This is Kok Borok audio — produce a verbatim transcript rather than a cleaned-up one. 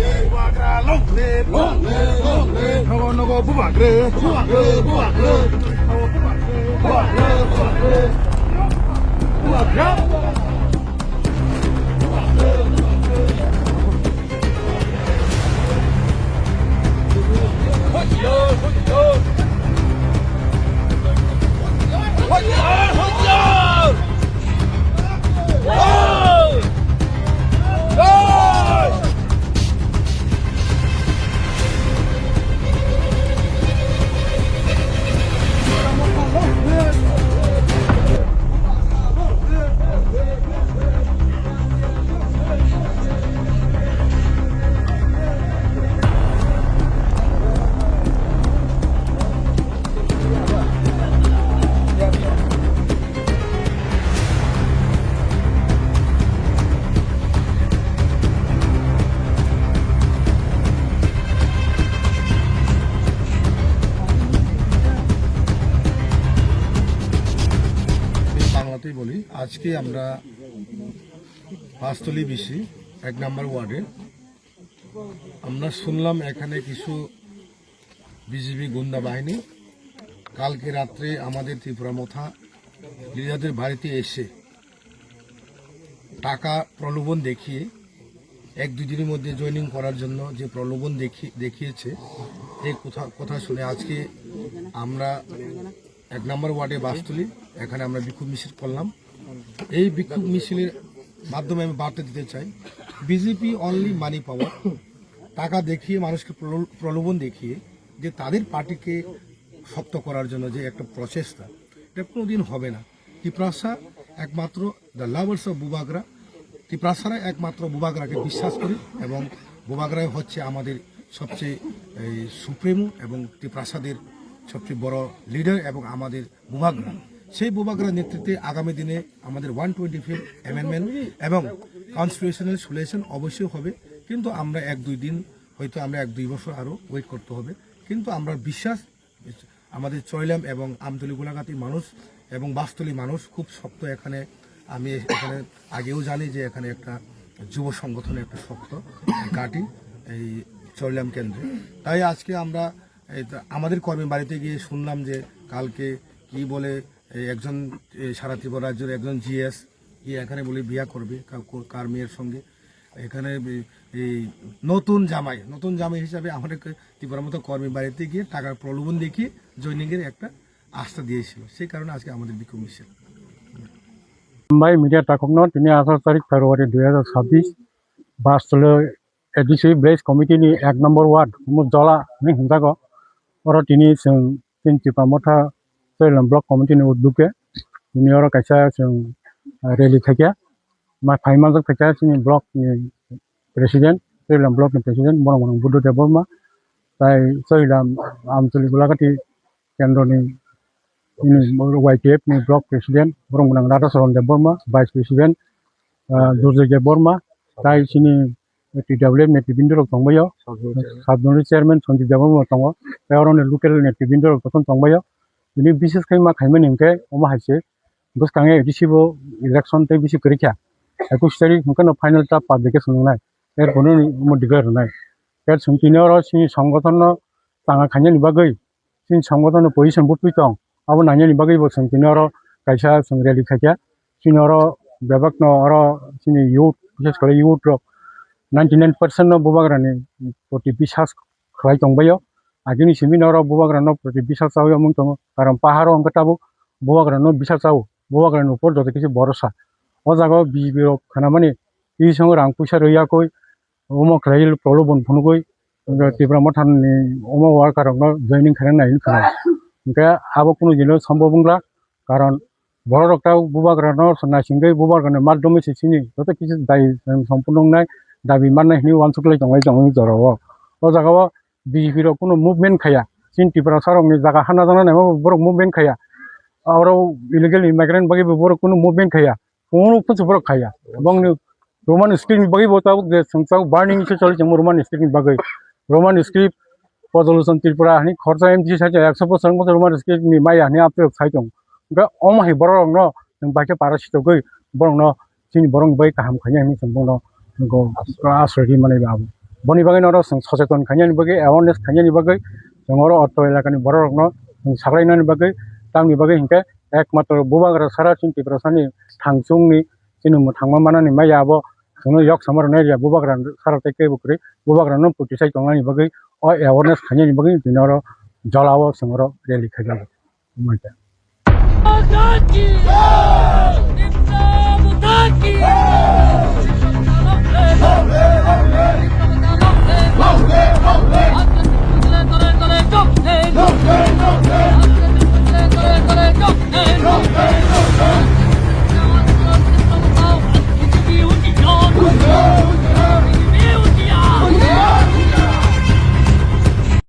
Bubagra long live, long live, long live. Nogo nogo bubagra, bubagra, bubagra. Nogo bubagra, bubagra, bubagra. Bubagra. বাংলাতেই বলি। আজকে আমরা পাঁচতলি বিসি এক নম্বর ওয়ার্ডে আমরা শুনলাম এখানে কিছু বিজেপি গুন্ডা বাহিনী কালকে রাত্রে আমাদের ত্রিপুরা মথা লিডারদের বাড়িতে এসে টাকা প্রলোভন দেখিয়ে এক দুই দিনের মধ্যে জয়েনিং করার জন্য যে প্রলোভন দেখি দেখিয়েছে, এই কথা কথা শুনে আজকে আমরা এক নম্বর ওয়ার্ডে বাসতলি, এখানে আমরা বিক্ষোভ মিছিল করলাম। এই বিক্ষোভ মিছিলের মাধ্যমে আমি বার্তা দিতে চাই, বিজেপি অনলি মানি পাওয়ার। টাকা দেখিয়ে, মানুষকে প্রলো- প্রলোভন দেখিয়ে যে তাদের পার্টিকে শক্ত করার জন্য যে একটা প্রচেষ্টা, এটা কোনোদিন হবে না। তিপ্রাসা একমাত্র the lovers of Bubagra, তিপ্রাসারা একমাত্র বুবাগ্রাকে বিশ্বাস করি এবং বুবাগ্রাই হচ্ছে আমাদের সবচেয়ে এই সুপ্রিমো এবং তিপ্রাসাদের সবচেয়ে বড় লিডার এবং আমাদের বুবাগ্রা। সেই বুবাগ্রার নেতৃত্বে আগামী দিনে আমাদের ওয়ান টোয়েন্টি ফিফথ অ্যামেন্ডমেন্ট এবং কনস্টিটিউশনাল সলিউশন অবশ্যই হবে, কিন্তু আমরা এক দুই দিন, হয়তো আমরা এক দুই বছর আরও ওয়েট করতে হবে, কিন্তু আমরা বিশ্বাস আমাদের চৈলাম এবং আমতলি গোলাঘাটি মানুষ এবং বাসতলি মানুষ খুব শক্ত। এখানে আমি এখানে আগেও জানি যে এখানে একটা যুব সংগঠনের একটা শক্ত ঘাঁটি এই চৈলাম কেন্দ্রে। তাই আজকে আমরা এই তো আমাদের কর্মী বাড়িতে গিয়ে শুনলাম যে কালকে কি বলে এই একজন এই সারা ত্রিপুরা রাজ্যের একজন জিএস গিয়ে এখানে বলে বিয়া করবে কা- কো- কার মেয়ের সঙ্গে। এখানে এই- এই নতুন জামাই, নতুন জামাই হিসাবে আমাদের ত্রিপুরা মথা কর্মী বাড়িতে গিয়ে টাকার প্রলোভন দেখিয়ে জয়েনিং এর একটা আস্থা দিয়েছিল, সেই কারণে আজকে আমাদের বিক্ষোভ মিছিল। Mumbai media takhukno tini atharo tarik February dui hazar chhabbish, Bastoli A D C village committee ni ek number ward Humut Jola hinwi hwnjago. Oro tini chwng chini Tipra Motha Chailam block committee ni uddoge tini oro kaisa chwng rally khaikha. Ma phai manjak khaikha chini block ni president, Chailam block ni president, borok mwnang Buddha Debbarma, tai Chailam Amchali Gulagati kendro ni, ni Y T F ni block president, borok mwnang Radha Charan Debbarma, vice president, ah, Durjoy Debbarma, tai chini T W F ni netribindorok tongbaio, sub zonal chairman Sanjib Debbarma tongo, tai oro ni local netribindorok jotono tongbaio. Tini bises khe ma khaimani hinkhe omo hai se bwskango A D C bo election tei bisi kwrwi kha. Ekush tarik hwnkhe no final ta publication wngnai. Er phuru ni omo declare rwnai. Er chwng tini oro chini songothono tanga khainani bagwi, chini songothono position butwi tong, abo nainani bagwi bo chwng tini oro kaisa chwng rally khaikha. Chini oro bebak no oro chini youth, bises kore youth rok ninety nine percent no bubagrani proti bisas khlai tongbaio. Agini simi no oro bubagrano proti bisas chaui omwng tongo. Karon paharo hwnkhe tabuk bubagrano bisas chao. Bubagrani upor joto kisi borosa. O jaga o B J P rok khanamani twi songo rang puisa rwi yakui omo khlai prolobon phunugui Tipra Motha ni omo worker rok no joining khaina nai khna. Hwnkhe abo kunu dino sombob wngla, karon borok rok ta bubagra no naisingwi bubagra ni madhyome se chini joto kisi dai sompurno wngnai, dabi mannai hinwi uansuk lai tonglai tongo jora o. O jaga o B J P rok kunu movement khaiya. Chini Tiprasa rok ni jaga hana jana naima borok movement khaiya. Oro illegal immigrant bagwi bo borok kunu movement khaiya. Kunu kuchu borok khaiya. Bongni Roman script ni bagwi bo tabuk je chwng tabuk burning se choli chwng Roman script ni bagwi. Roman script Pojoluson Tripura hani khorsa M D C site ekso bosor bosor Roman script ni maya hani apre sai tong. Ga om hai borok rok no chwng bai khe para sitogwi borok no chini borok ni bagwi kaham khainai hinwi chwng bono nugo aswrwi mani ba abo. Boni bagwi norok chwng socheton khainani bagwi, awareness khainani bagwi chwng oro otro elakani bororokno chwng saklainani bagwi, tamni bagwi hinkhe ekmatro bubagra sara chini Tiprasani thangchungni chini mwthangma manani maya abo chwngno yok sama rwnai ya bubagra sara tei kebo kwrwi bubagrano putisai tongnani bagwi o awareness khainani bagwi chwng oro jolao chwng oro rally khaijago.